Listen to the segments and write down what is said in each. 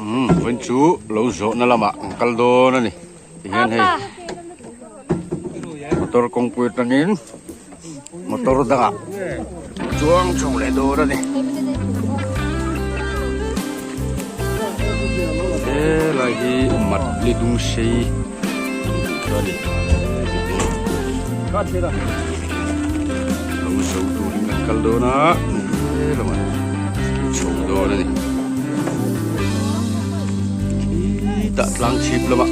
Umm vawiin chu lo zawhna lamah an kal dawn a ni tihian hei motor kawngpui atangin motor dangah chuang chho leh dawn a ni helai hi matli dung sei tih chu a ni lo zo turin kan kal dawn a helamah chho dawn a ni khitah tlang chhip lamah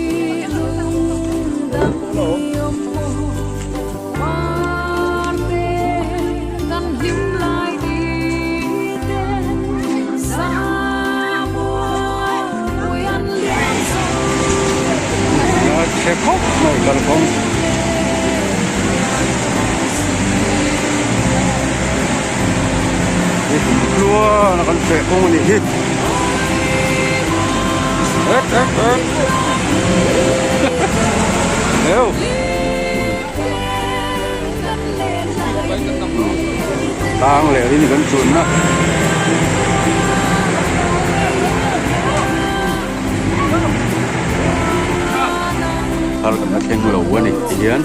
chhe khawp mai kalkawng Ni kum tluan a kan feh kawng a nih hi. Et et et. Heu. Tang leh rin kan chun na. Thar kan la thleng lo a ni ti hian.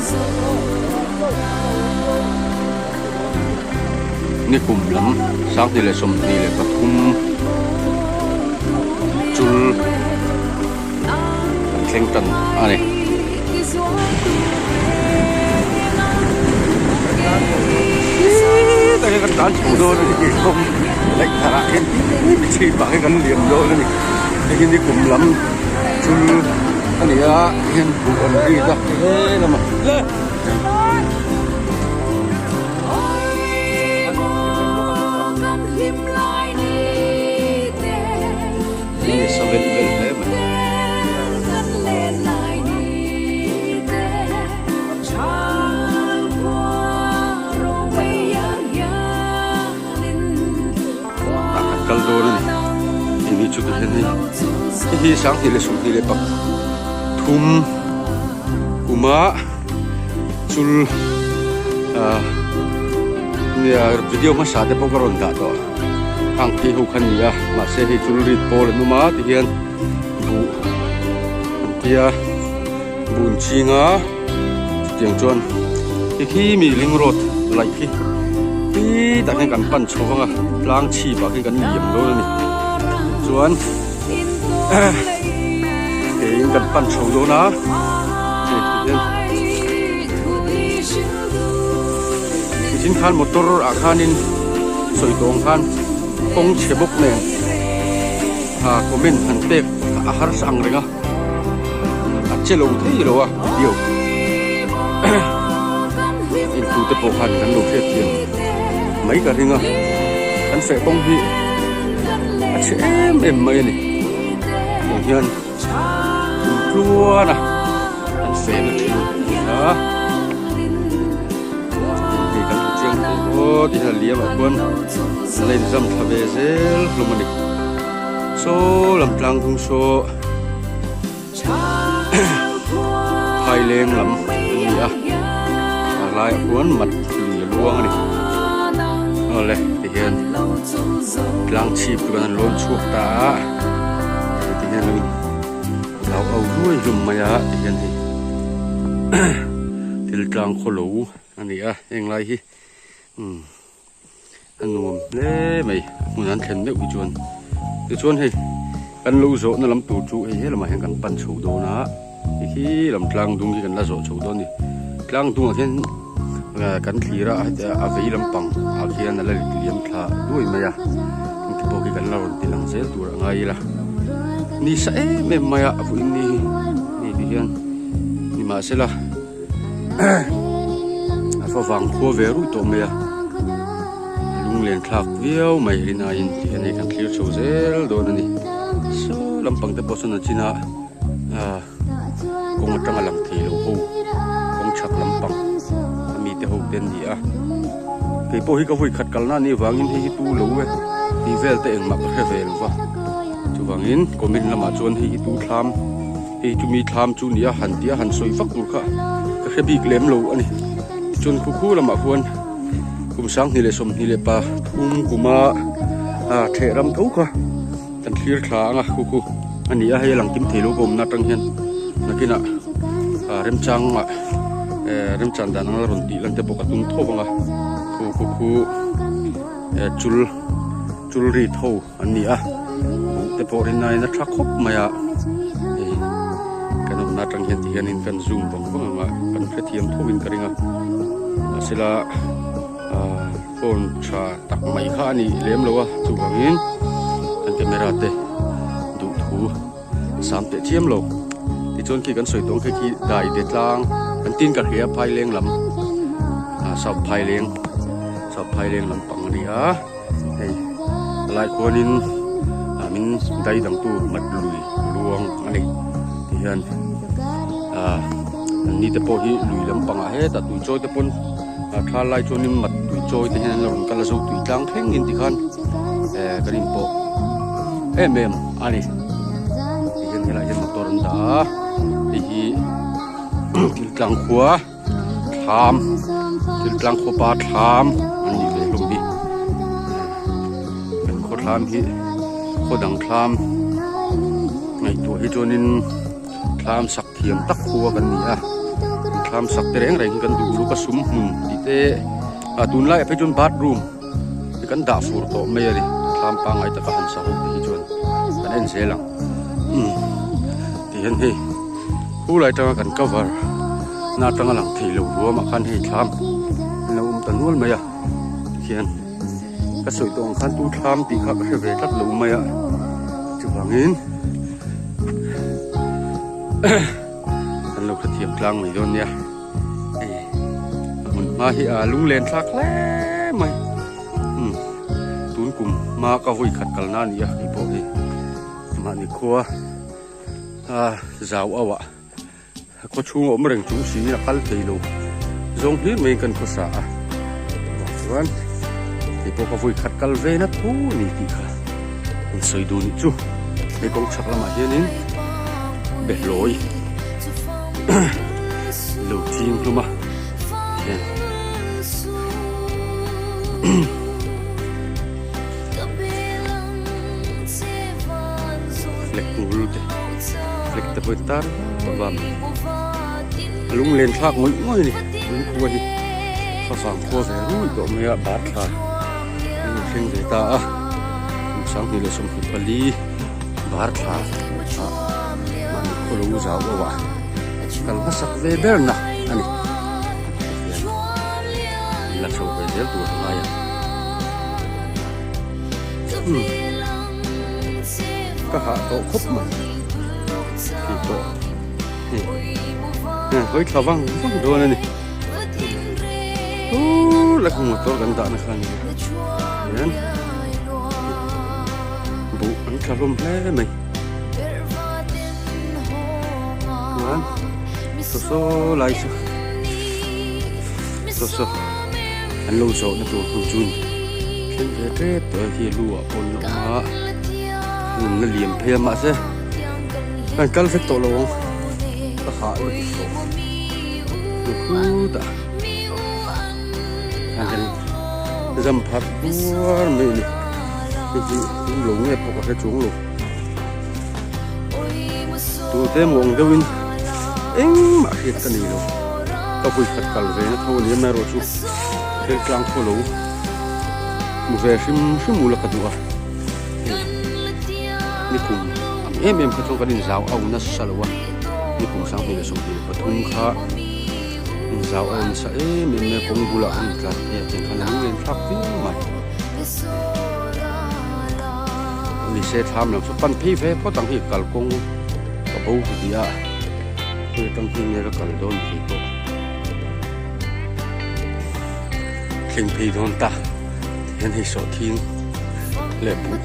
Ni kum lam 2023 chul kan thleng tan a ni. Hee tak hian kan tlan chho dawn a ni kawng laih thar ah hian mi chhip ah hian kan liam dawn a ni hei hi ni kum lam chul a ni a tihian buh an rit a he lamah. Ni sa vel vel hle mai. Tah kan kal dawn a ni. Hei hi chu tihian hei hei hi 2023 kuma chul ah nia video hmasa te pawh ka rawn dah tawh khang phei ho kha ni a mahse hei chul rit pawl an awm a tihian buh an tia buh an ching a chutiang chuan hei khi mi ring road laih khi tah hian kan pan chho vang a tlang chhip ah khian kan liam dawn a ni chuan keiin kan pan chho dawn a hei tihian nichin khan motor ah khanin sawi tawng khan kawng chhe bawk nen ah comment han pek a harsa ang reng a a che lo thei lo a video intu te pawh khan kan lo hriat thiam mai ka ring a kan feh kawng hi a chhe em em mai a ni tiang hian kum tluan a an feh na thin a hei kan hmu chiang thei aw ti hian a liam ah khuan an la inzam thla ve zel hlawm a ni saw lam tlang dung saw Phaileng lam an ni a a laiah khuan mat lui a luang a ni awle tihian tlang chhip chu kan han lawn chhuak ta a tihian lo in lo au ruai hlawm mai a tihian hei thil tlang khawlo a ni a heng lai hi umm. A nuam hle mai hmun an thlen meuh hi chuan tichuan hei kan lo zawhna lam tur chu hei he lamah hian kan pan chho dawn a hei khi lam tlang dung hi kan la zawh chho dawn a ni tlang dungah khian kan thlir a heti a vei lampang ah khian a la liam thla duai mai a hengte pawh khi kan la rawn ti lang zel tur a ngai ila ni sa em em mai a a vawiin ni hi hei ti hian nimahsela. A fa vang khua ve ruih tawh mai a lunglen thlak viau mai rin aiin tih a ni kan thlir chho zel dawn a ni saw lampang te pawh sawn a chin a ah kawng atanga lang thei lo ho kawng chhak lampang a mite ho te an ni a kei pawh hi ka vawi khat kalna anih vangin hei hi tu lo e tih vel te engmah ka hre ve lo va chuvangin comment lamah chuan hei hi tu thlam. Hei chu mi thlam chu nia han tia han sawi vak tur kha ka hre bik lem lo a ni. Tichuan khu khu lamah khuan kum 2023 kuma ah theh ram tho kha. Kan thlir thla ang a khu khu a ni a hei a lang kim thei lo ka awmna atang hian nakinah ah remchang ah eh remchan dan anga rawn tih lan te pawh ka tum tho vang a khu khu khu eh chul chul ri tho an ni a buh te pawh rin aiin a tha khawp mai a hei kan awmna atang hian ti hianin kan zoom vang vang ang a kan hrethiam tho in ka ring a mahsela ah phone tha tak mai kha a ni lem lo a chuvangin kan camera te duh thu sam teh chiam lo tichuan khi kan sawi tawng khi khi dai de tlang an tin ka hria phaileng lam ah south phaileng south phaileng lampang a ni a hei lai khuanin ah min dai dangtu mat lui luang a ni ti hian ah an ni te pawh hi lui lampangah hetah tui chawi te pawn a thla lai chuanin mat tui chawi te hian an lo rawn kal a zo tui tlang thleng in tikhan eh kan inpawh em em a ni tihian helaiah hian motor an dah a hei hi thil tlang khua thlam thil tlang khua pa thlam an nih ve hlawm hi kan khaw thlam hi khaw dang thlam ngaihtuah hi chuanin thlam sak thiam tak khua kan ni a thlam sak te reng reng hi kan duh uluk a sum hmun tih te ah tunlai ah phei chuan bathroom hi kan dah fur tawh mai a ni thlam pangngai taka han sa ho te hi chuan kan en zel ang umm ti hian hei khulai atanga kan cover na atanga lang thei lo ruamah khan hei thlam an lo awm ta nual mai a tikhian ka sawi tawh ang khan tu thlam tih kha ka hre ve tlat lo mai a chuvangin. Kan lo hrethiam tlang mai dawn nia hei a hmun hma hi a lunglen thlak hle mai umm tun kum hma ka vawi khat kalna a ni a hei pawh hi mahni khua a zau auh ah a khaw chhung a awm reng chung siin a kal thei lo zawng hlir maiin kan khawsa a chuvang chuan hei pawh ka vawi khat kal ve na thu a ni tih kha an sawi duh nih chu hei kawng chhak lamah hianin behlawi lo ching hlum a hian flag ngul te flag te pawh tar vang a lunglen thlak ngawih ngawih a ni tun khua hi favang khua ve rui tawh mai a bar thla an lo thleng ve ta a kum 2024 bar thla ah mahni khaw lo zau auh a kal hmasak ve ber na a ni tihian la chho ve zel tur a ngai ang umm ka hah tawh khawp mai khi pawh hei hawi thla vang vang dawn a ni huu la kha motor kan dahna kha a ni a hian buh an tla hlawm hle mai chuan saw saw lai chu saw saw an lo zawhna tur hmun chu ni thleng ve tep tawh a khi lu ah pawh an la awm a an la liam phei a mahse kan kal vek tawh lo ang ka hah lutuk tawh khutah an kan zam pharh duar mai a ni hei hi awm lo nge pawh ka hre chuang lo tute maw ang deuhin engmah hriat ka nei lo ka vawi khat kal ve na tho a ni a amaherawhchu thil tlang khaw lo hmu ve hrim hrim ula ka duh a hei nikum ang em em kha chuan kan inzau au nasa lo a nikum 2023 kha inzau au nasa em em mai a kawng bulah kan intlar phei a tiang khan a lunglen thlak viau mai. Ni se thlam lam chu pan phei ve phawt ang hi kalkawng ka bo ka ti a hei atang hian nge ka kal dawn thei pawh thleng phei dawn ta tihian hei sawhthing leh buh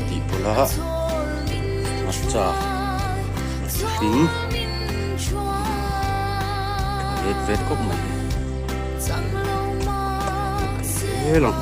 tih pawlh a hmarcha hring tha vet vet khawp mai. Zel ang.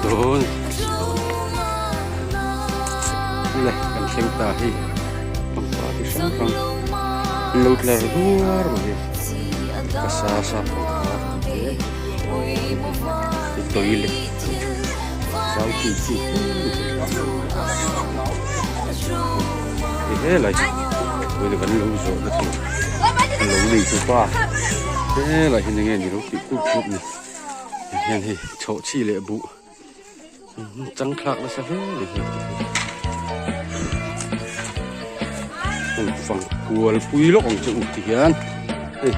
dawn le kan thleng ta hi pangpar chi hrang hrang an lo tlar duar mai ka sa sa pangpar te toilet zau chi chi he lai chu kan lo zawh na tur lo nei tu pa helai hian enge ni lo tih kuk kuk ni hian hei chhawhchhi leh buh chang thlak nasa hle ni hei heng fang kual pui lawk ang che u ti hian hei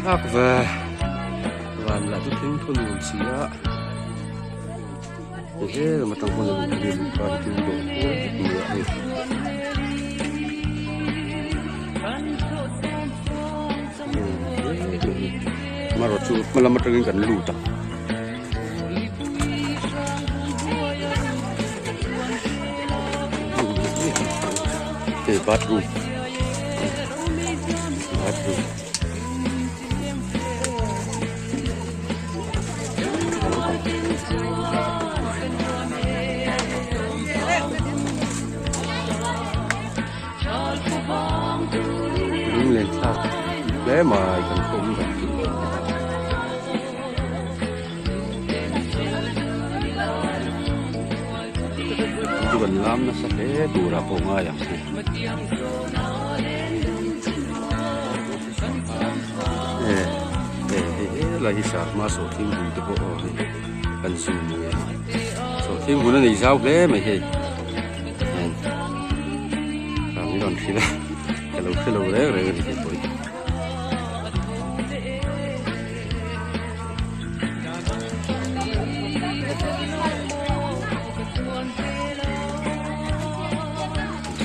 thlak ve van lah chu thing thu nuam si a he lam atang pawn a luh hi luh kar hi thil dawh kual vek mai a hei. Marawh chu hma lam atangin kan lut a. Hei bathroom bathroom Lunglen thlak hle mai kan khawm dan chu. Chu kan lam nasa hle turah pawh ngai ang che. E e hei helai hi sarhma sawhthing bul te pawh aw hei kan zoom nge sawhthing bul a nei zau hle mai hei. Ang i rawn hrilh a ka lo hre lo reng reng a ni hei pawh hi.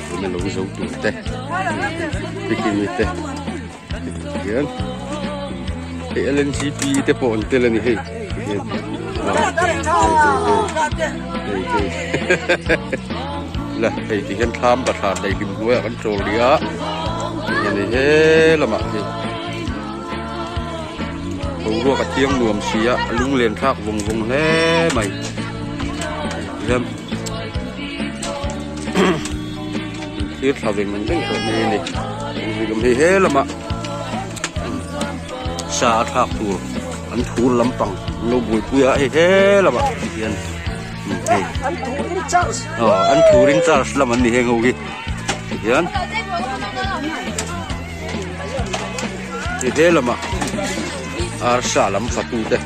Tuna lo zo tur te bikini te hian hei LNGP te pawh an tel a ni hei hian hei hei la hei ti hian thlam bahra daihlim hnuaiah kan chawl rih a tihian hei he lamah hei boruak a thiang nuam si a a lunglen thlak vawng vawng hle mai tihian thlir thla veng veng tawh mai a ni hei he lamah sa a thlak tur an thur lampang an lo buaipui a hei he lamah tihian hei aw an thur in charge lam an ni heng ho hi tihian hei he lamah arsa lam fatu te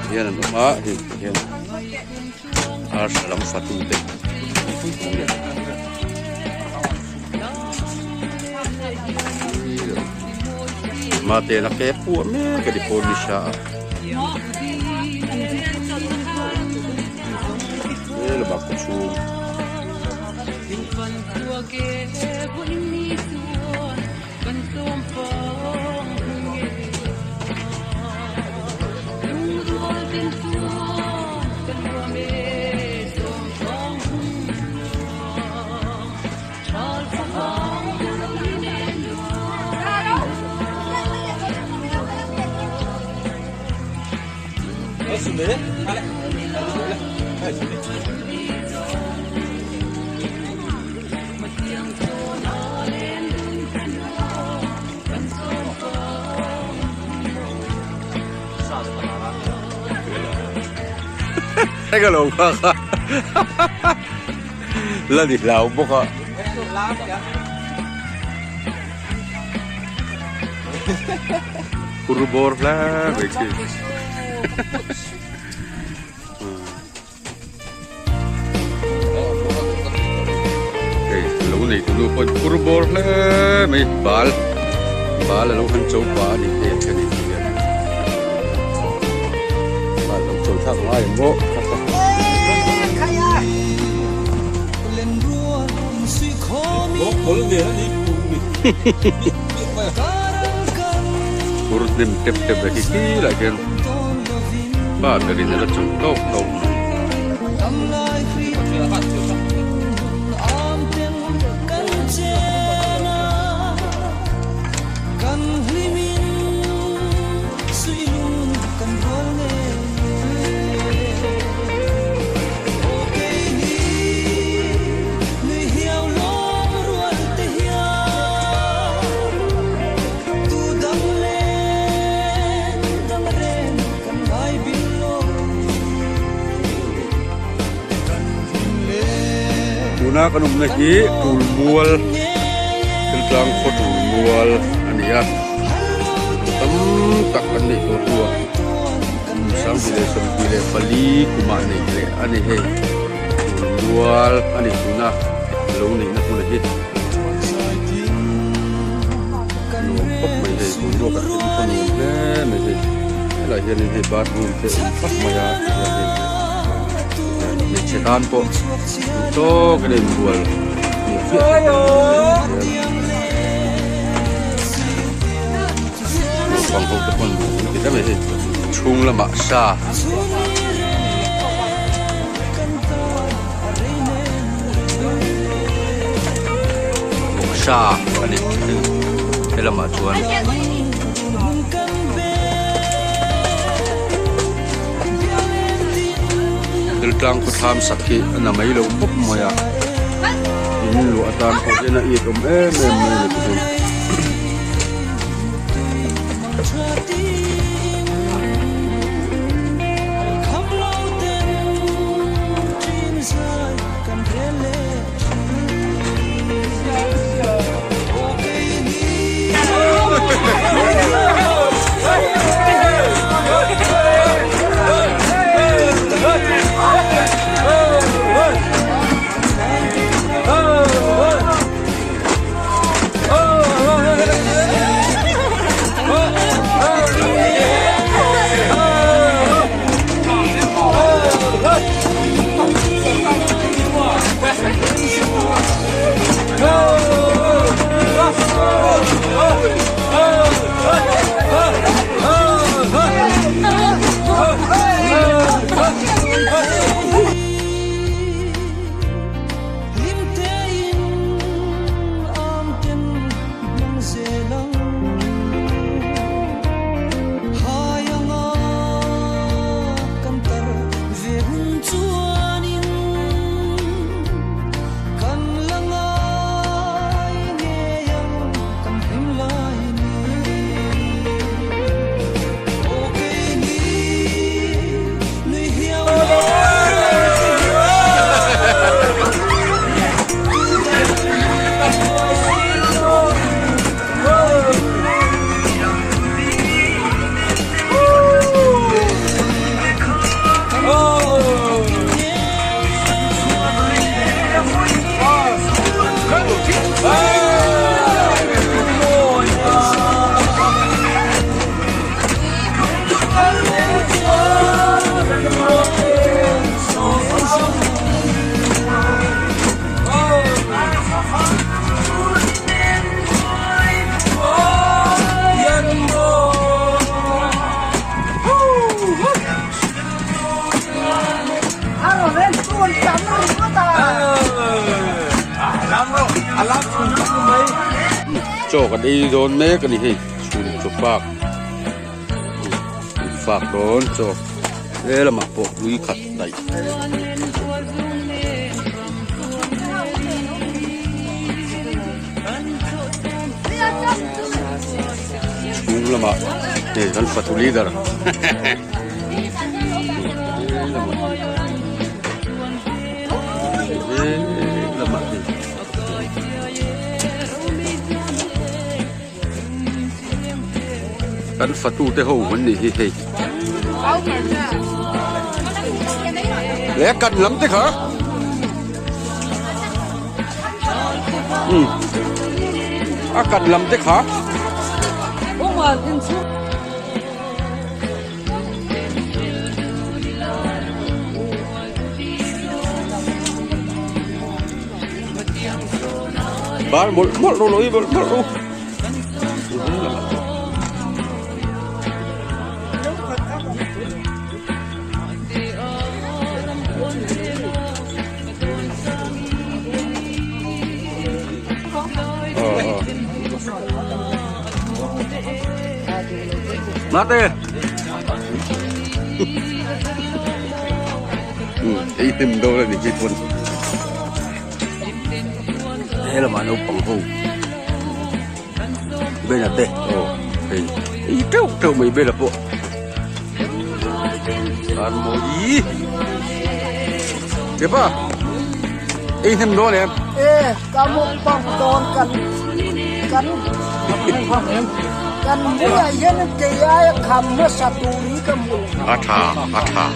hian an awm a hei tihian arsa lam fatu te Mate na ke pua mek a ni pawh ni sa a. He lamah khaw chhung. Ka lo nghak a. La ni hlau bawk a. Hur bawr hle mai khi. Hei lo nei tu nu pawh hur bawr hle mai bal bal a lo han cho pah a ni hei a then in hian bal lo cho thlak ngai ang maw. Phur hnim tep tep a hi khi lah hian pa berin a la chung tawk tawk mai. Tuna kan awmna hi Tulmual Thiltlang khaw Tulmual a ni a, tam tak an neih tawh hnuah 2024 kumah neih leh a ni hei Tulmual a ni tuna lo neihna hmun hi nuam khawp mai hei boruak a thim khaw nuam hle mai hei helaiah hianin hei bathroom te a awm khawp mai a tihian hei hmeichhe tan pawh duh tawk in a inbual hmiah hmiah thei a ni naupang ho te pawn an ti hle mai hei chhung lamah sa. Sa a ni he lamah chuan thil tlang khaw thlam sak hi a na mai lo khawp mai a in luah atan pawh hian a it awm em em mai a ni tihian. Chaw kan ei dawn mek a ni hei chhun chaw fak fak dawn chaw helamah pawh lui khat daih. Chhung lamah hei kan fatu leader helamah hei. Kan fatu te ho an nih hi hei. Le kan lam te kha. Um. A kan lam te kha. Bar mawlh mawlh rawh lo i mawlh mawlh rawh. Mate. Ei hlim dawn a ni hi pawn. He lamah naupang ho Bena te aw hei ei teuh teuh mai Bena pawh an mawi kepa. Ei hnem dawn em? E, ka mukbang dawn kan kan kan bulah hian kei aia kham hmasa tur hi ka hmu lo. A tha, a tha.